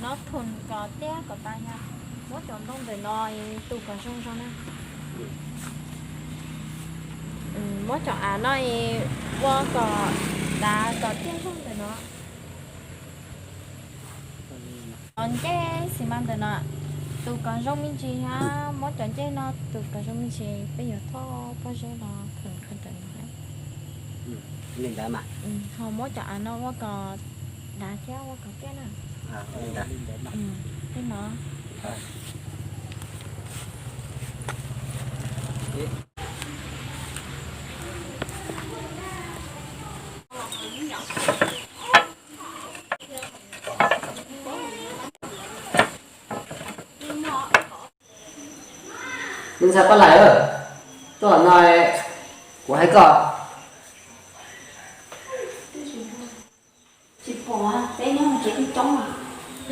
Nov thum kom tiaj kom tas yog muab cov ntoo ntawm no tu kom zoo zoo na. Muab cov av no ua kom dav kom tiaj zoo ntawm no. Cov ncej xis mas ntawm no tu kom zoo me ntsis thiab, muab cov ncej no tu kom zoo me ntsis, peb yuav thauj pob zeb los thum rau ntawm no. Ho muab cov av no ua kom dav thiab ua kom tiaj na. Tej no. Me ntxhais Paj Laim, tuaj no, kuv hais koj.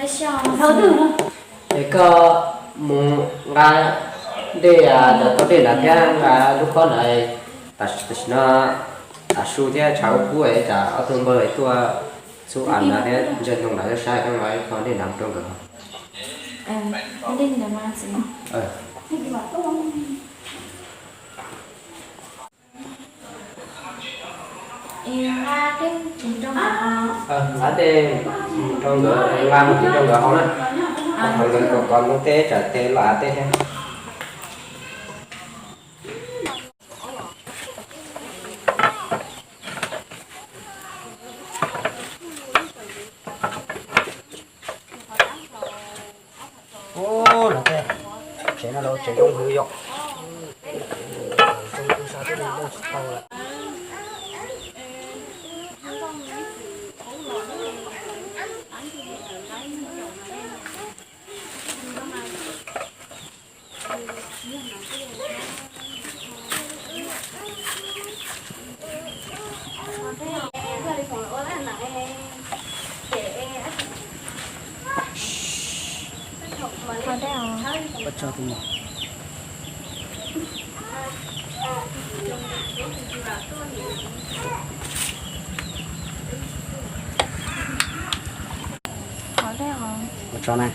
Es koj mus nqa dej, tau dej nrad thiab nqa lub khob nrad, tam sim no tav su thiab tshav kub kub es tsam ob tug npawg tuaj xub av nrad thiab ntsia ntoo nrad thiab saib, koj nqa ib khob dej nrad rau nkawd. Nqa dej mus rau nkawd, nqa mus rau nkawd haus na. Haus nkawd kom kov ntoo tej tsam tes los av tej thiab. Ub, no tej tsev no lawv tsev zoo heev yom. Zoo tu sab tej no tsis tau lawm. Qhov dej os. Qhov dej os. Ua tso na.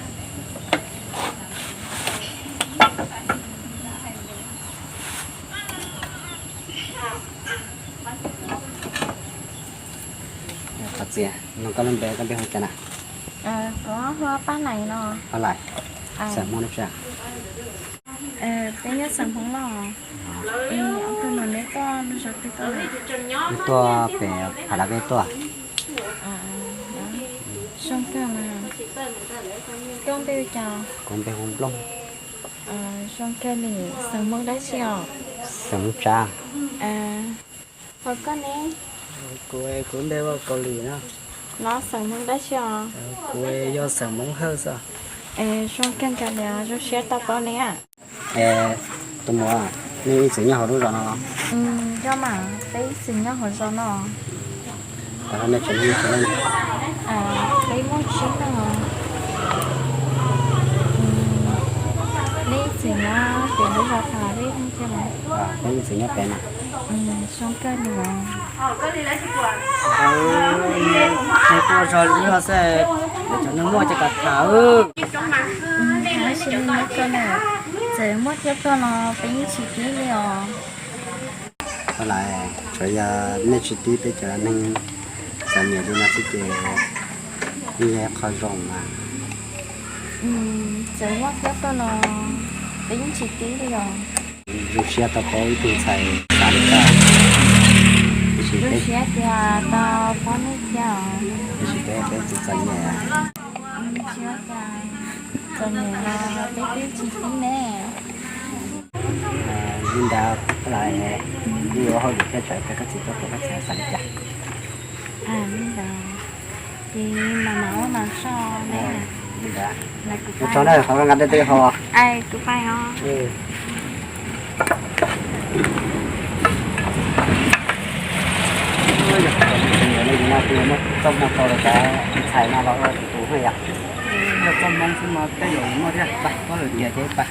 Qhov txias, nug koj lub npe, koj npe hu cas na? Kuv hu Paj Laim no. Paj Laim. Xeem Hmoob dab tsi? Peb nyob xeem Hmoob Lauj. Es ob tug no neb tuaj lub zos twg tuaj? Neb tuaj pem Phav Dav Vej tuaj. Zoo kawg mas. Koj npe hu cas? Kuv npe hu Nplooj. Zoo kawg li, xeem Hmoob dab tsi os? Xeem Hmoob Tsab. Ho koj ne? Kuv, kuv npe hu Kaus Lim no. No xeem Hmoob dab tsi os? Kuv yog xeem Hmoob Hawj xwb. Es zoo kawg nkaus li, zoo siab tau paub ne. Es tus muam, nej ib txwm nyob hauv lub zos no los? Yog mas, peb ib txwm nyob hauv zos no. Peb muaj tsib leeg. Nej ib txwm nyob pem lub zos Phav Dav Vej thiab los? Peb ib txwm nyob pem no. Zoo kawg li os. Tuaj zog li no xwb, cov neeg muaj ces kom tham. Tab sis nyob kawg na, txawm muaj thiab tuaj los peb yeej tsis tib li os. Paj Laim, tsuas yog nej tsis tib peb cov neeg txom nyem li no xwb ces yeej yog qhov zoo mas. Txawm muaj thiab tuaj los peb yeej tsis tib li os. Zoo siab tau paub ib tug ntxhais xav li koj. Zoo siab tias tau paub nej thiab os. Tiam sis peb, peb tsis txom nyem. Tsis ua cas, txom nyem los peb twb tsis tib ne. Li ntawd, Paj Laim, wb yuav hauj lwm thiab, tsam koj txiv tuaj pem koj txiv xav li cas. Li ntawd, ces mam mam ua mam soj ne. Li ntawd, ua tsaug na, qhov koj nqa dej tuaj ib qho. Kuv pais os. Yog txoj hmoo tau los cov ntxhais no los ua tus tus yom. Yog txoj hmoo xwb mas tej zaum muaj thiab, pab koj lwm tiam ces pab.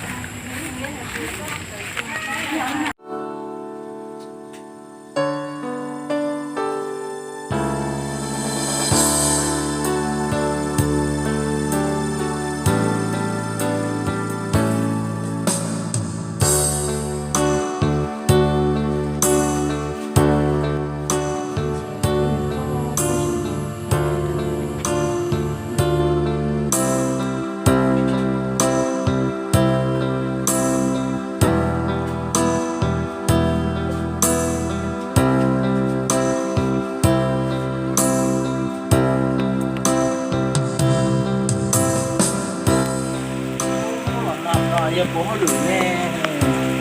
Yog puas hauj lwm ne,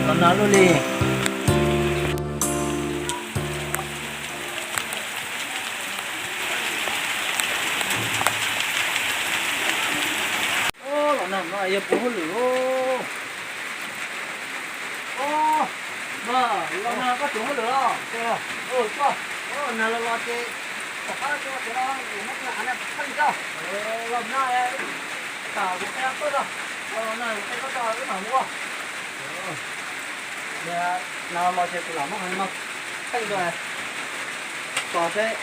los nag luaj li. Los nag no yog puas hauj lwm. Los nag koj tsis hauj lwm los? Nag los los ces tom qab tso ces los muab av na pheej coj. Los nag tas kuv qhia koj tso, los nag qhia koj tso wb mam mus. Nag los ces kuv lam muab qhov no pheej rau, tos seb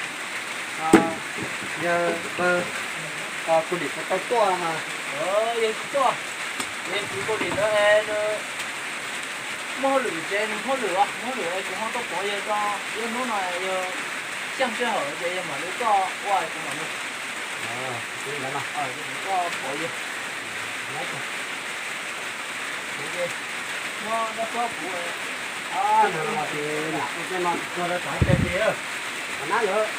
yawg pawg Kua Lim puas tau tuaj mas. Yawg tsis tuaj, yawg tsis Kua Lim ntawd es nws muaj hauj lwm tsev, nws muaj hauj lwm, muaj hauj lwm es kuv ho tuaj pov yawg tso, ib hnub no yawg xyeej sij hawm ces yawg mam li tuaj ua kuv mam mus. Kuv tuaj pov yawg. Muab dab tuab kuv. Nag los ces lam ua tej no tsis tsuag rau tsam ib co ces, qhov nab lawm.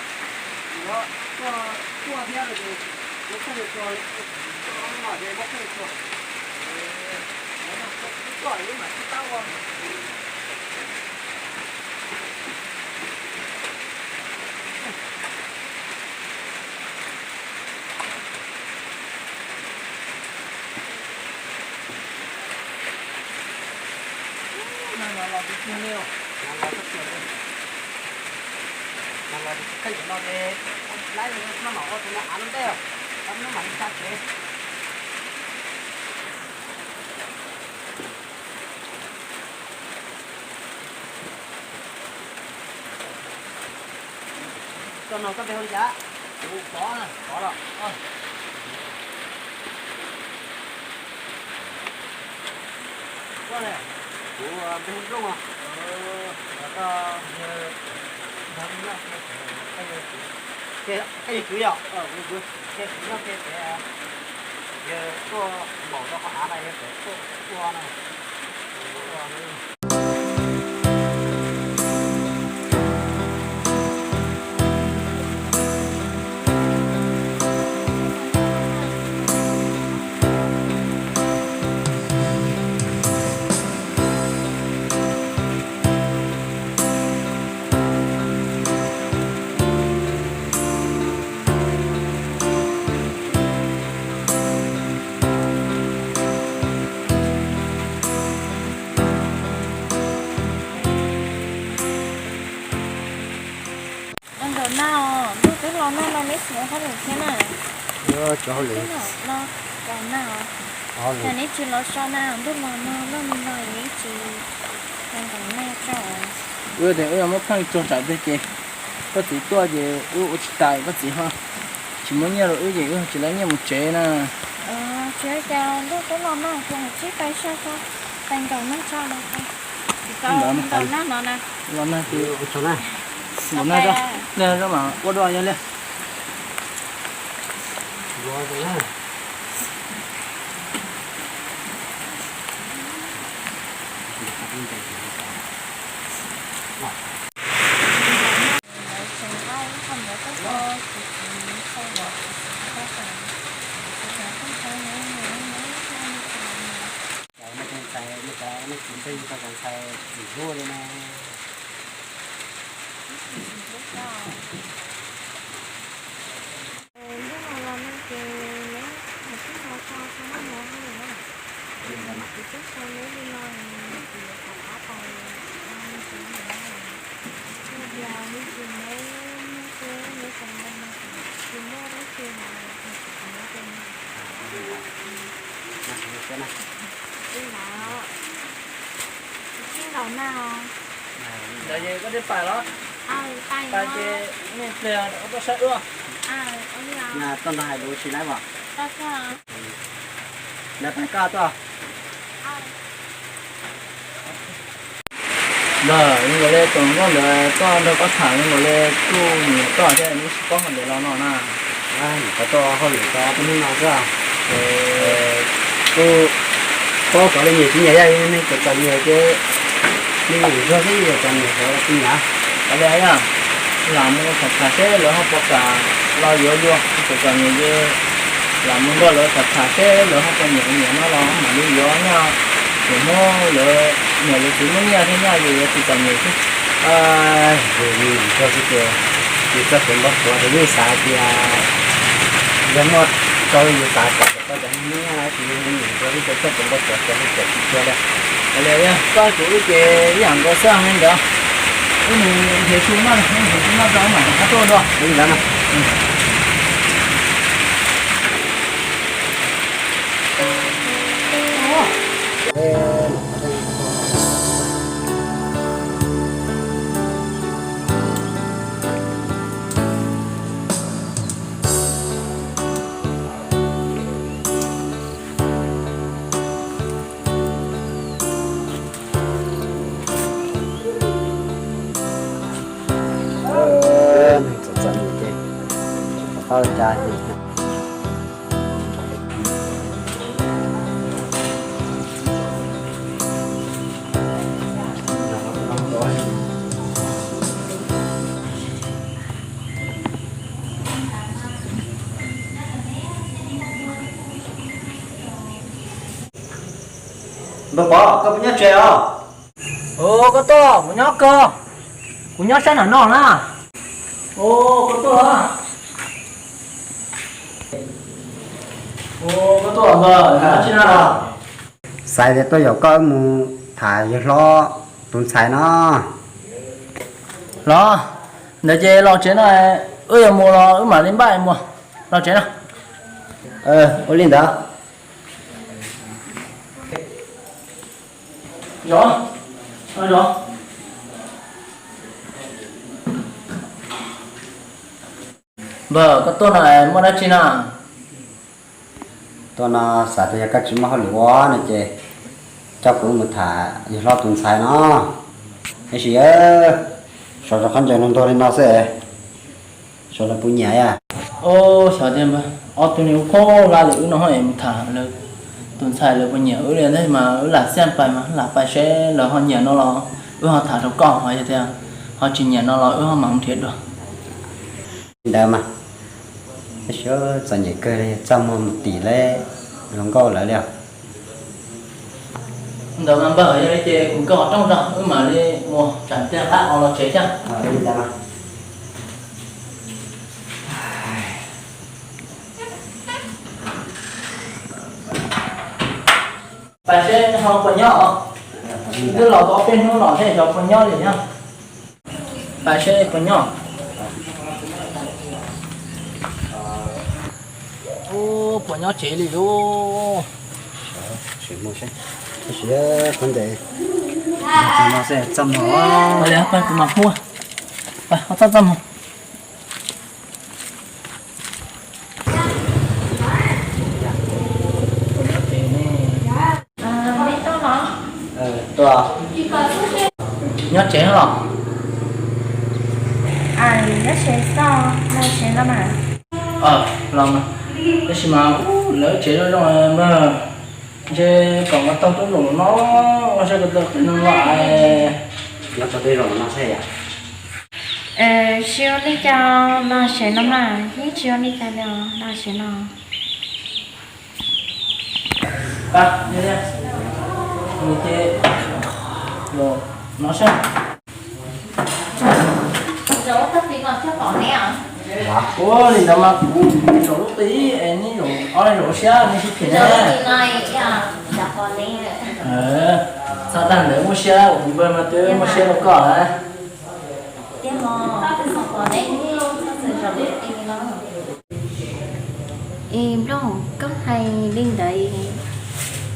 Tuaj, tuaj thiab ces muab pheej tsuag, no ces muab pheej tsuag. Tuaj ib mam sib tab ua. Nag los los tsis tsuag li, nag los tsis tsuag li. Nag los ces tsis kheej cov no ces laib no mam ua tus no av no ntej, tau hnub mam li tsa tsev. Koj no koj npe hu li cas? Kuv Pov na. Pov los. Koj ne? Kuv npe hu Nplooj os. Koj yog kwv yog? Kuv nyob pem pem, yog tuaj npaum rau qhov av no yog pem tuaj ua no. Nkaum nag os, ntuj twb los nag no neb tsis ua hauj lwm thiab na. Tsis ua hauj lwm no, nkaum nag os. Yog neb tsis los so na, ntuj los no loj li no neb tsis nkaum nag tso. Wb tias wb yuav muab pheej tsuag tsam twg ces koj txiv tuaj ces wb ua tsis tas koj txiv ho tsis muaj nyiaj rau wb ces wb tsis tau nyiaj mus tsev na. Tsis ua cas, ntuj twb los nag ces tsib pais saj tso, pais nkaum nag tso los. Nkaum nag no na. Los nag ces nkaum nag, nej mam ua dua yog li. Cov nej cov ntxhais, nej cov nej tsis ntseeg tau cov ntxhais txim hlub li no. Ntuj no los no ces neb mus tib no tso tso noj mov no na. Kuv twb sau neb li no, kuv yuav rov qab pais no ces neb, yog tias neb tsis, neb muaj ces neb tau no, tsis muaj dab tsi los kuv tsis muab rau neb. Tsis nkaum nag os. Ntawd ces koj twb pais los? Pais ces nej pliag koj tuaj saib wb. Koj nrog hais lus tsis laib as? Ntawd pais koj tuaj. Ntawd zoo nkaus li tus hluas nkauj ntawd tuaj nrog koj tham zoo nkaus li kuj nyiam koj thiab, neb sib paub hauj lwm los no na. Nyuam qhuav tuaj hauj lwm tau ob peb hnub no xwb. Kuj paub koj li nyiam tsis nyiam, yog nej txom txom nyem ces nej nyiam zog xwb, yog txom nyem ces kuj nyiam. Kav liam yog lam mus tham tham seb lawv ho puas kam los yuav dua, txom txom nyem ces lam mus nrog lawv tham tham seb lawv ho puas nyiam nyiam no los mam li yuav nyaj. Muab lawv niam lawv txiv muab nyiaj thiab nyiaj yus yuav tsis txom nyem xwb. Yus yus tso xwb ces yus txoj kev npau suav ces yeej xav tias yog muaj rau yus xav kom tau cov nyiaj tsis yus yus tso xwb ces txoj kev npau suav ces yus tsis tshua li. Li koj kuv wb ces ib yam nkaus xwb me ntawd. Wb mus nrhiav su noj, wb nrhiav su noj tso wb mam rov qab tuaj dua. Txom txom nyem ces tsis pom qab ua cas ces. Npawg Pov, koj puas nyob tsev os? Ua, koj tuaj, kuv nyob koj. Kuv nyob sab nram no na. Ua, koj tuaj. Ua, koj tuaj npawg, nyob tsis na. Xav tias tuaj yaum koj wb mus tham yawg hlob tus ntxhais no. Los, ntawd ces los tsev no, wb yuav mus los wb mam li npaj mus. Los tsev no. Ua li ntawd. Zov, zov. Npawg, koj tuaj no muaj dab tsi na? Tuaj no xav tias yog koj tsis muaj hauj lwm ua no ces coj kuv mus tham yawg hlob tus ntxhais no. Tab sis sawv rau qhov ntawd ntuag ntuag li no xwb, sawv daws puas nyiam yom? Xyov tias npawg, ob tug niag ua khaub hlab li wb no es mus tham lawv tus ntxhais lawv puas nyiam wb li ntag mas wb lam xiaj pais mas lam pais seb lawv ho nyiam no los wb ho tham rau koj, ho yog tias ho tsis nyiam no los wb ho mam mus nrhiav dua. Li ntawd mas, tab sis txom nyem kawg li, txaj muag mus tim lawv hluas nkauj lawv li os. Ntawd mas npawg, yog li ces kuv nkaug qhov rooj tso wb mam li mus tsam tiag qab os los tsev thiab. Pais seb ho puas nyob os. Twb los tau peb hnub no thiab xyov puas nyob li thiab. Pais seb puas nyob. Ub, puas nyob tsev li lauj. Txaj muag. Pais, kuv mam hu. Pais, ho txaj txaj muag. Nyob tsev los? Nyob tsev xwb, los tsev no mas. Tab sis mas lawv tsev zoo zoo npawg, ntshe kom npawg tau tuaj zaum no, saib ko taw qhov no los. Nyob tau tej zaum no saib yom. Tsis ua li cas, los tsev no mas yeej tsis ua li cas li os, los tsev no. Pab, no saib. Ua li ntawd mas kuv zaum lub qib es neb zaum ob leeg zaum lub siab neb sib phem ne. Txhob dag ntawd, muaj siab, kuv npawg mas twb muaj siab rau koj lawm. Es Nplooj, koj hais li ntawd,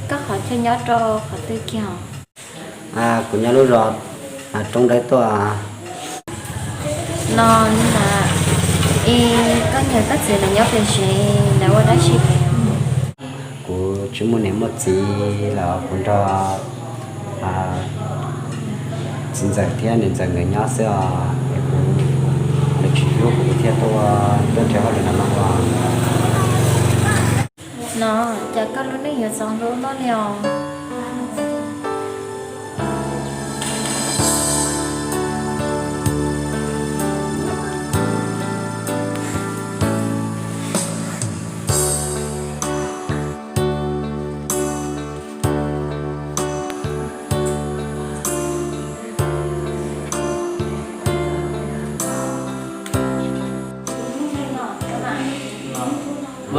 koj qhov chaw nyob rau qhov twg kiag? Kuv nyob lub zos Roob Dawb tuaj. Los li ntawd, es koj niam koj txiv lawv nyob pem tsev, lawv ua dab tsi? Kuv tsis muaj niam muaj txiv los kuv nrog txiv ntxawm thiab niam ntxawm nkawd nyob xwb os. Es kuv, lawv tsis hlub kuv thiaj tuaj, tuaj nrhiav hauj lwm no no os. No, cas koj lub neej yuav txaus hlub luaj li os.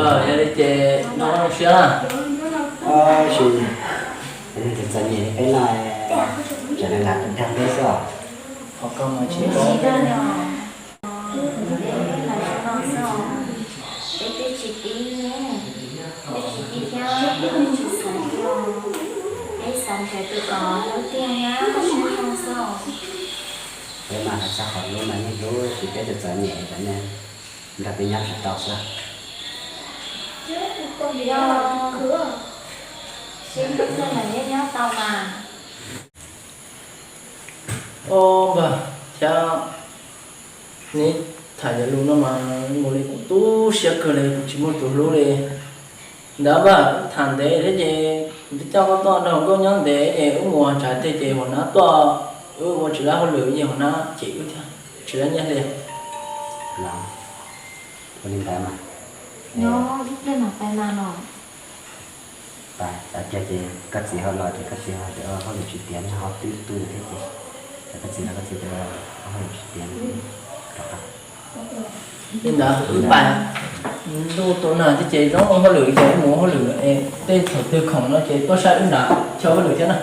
Yog li ces nyob zoo siab. Tab sis nws txom nyem li peb no, tseem lam lam dag peb xwb os. Qhov koj mas tsis paub. Peb twb tsis tib, peb tsis tib thiab peb twb tsis xav thiab. Peb xav nrhiav tus kom hlub tiag thiab sib hlub xwb. Peb mas hais txog qhov hlub mas yeej hlub, tab sis peb txom txom nyem, nrog peb nyob tsis tau xwb. Yog sib hlub xwb mas yeej nyob tau mas. Ob npawg, thiab neb tham cov lus no mas ua li kuv tu siab kawg li, kuv tsis muaj tus hlub li. Ntawd mas tham ntev thiab ces kuv twb coj koj tuaj nrog nkauj nyob ntev es wb mus tsav teg ces hua nab tuaj, wb ua tsis lab hauj lwm ces hua nab cem wb thiab tsis lab nyiaj hli. Ua li ntawd mas. Ib pliag mam pais mas no. Pais, ces koj txiv ho los ces koj txiv ho tias hauj lwm tsis tiav, ho twb tu thiab ces, koj txiv los koj txiv tias hauj lwm tsis tiav, rov qab. Li ntawd wb pais, ntuj tu nag thiab ces zoo hauj lwm ces wb mus hauj lwm, tej thaum twg khoom no ces tuaj saib wb nrad coj hauj lwm thiab na.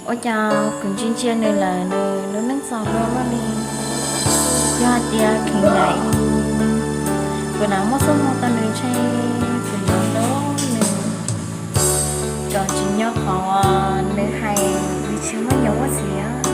Ua cas kuv ntsia ntsia nws lawm nws lub neej txom nyem luaj li. Yog hais tias kheev ncaim, kuv lam muab xub hmoo tau nws ntshe kuv nyob hlub nws, txawm tsis nyob qhov nws hais, nws tsis muaj nyob muaj txiv.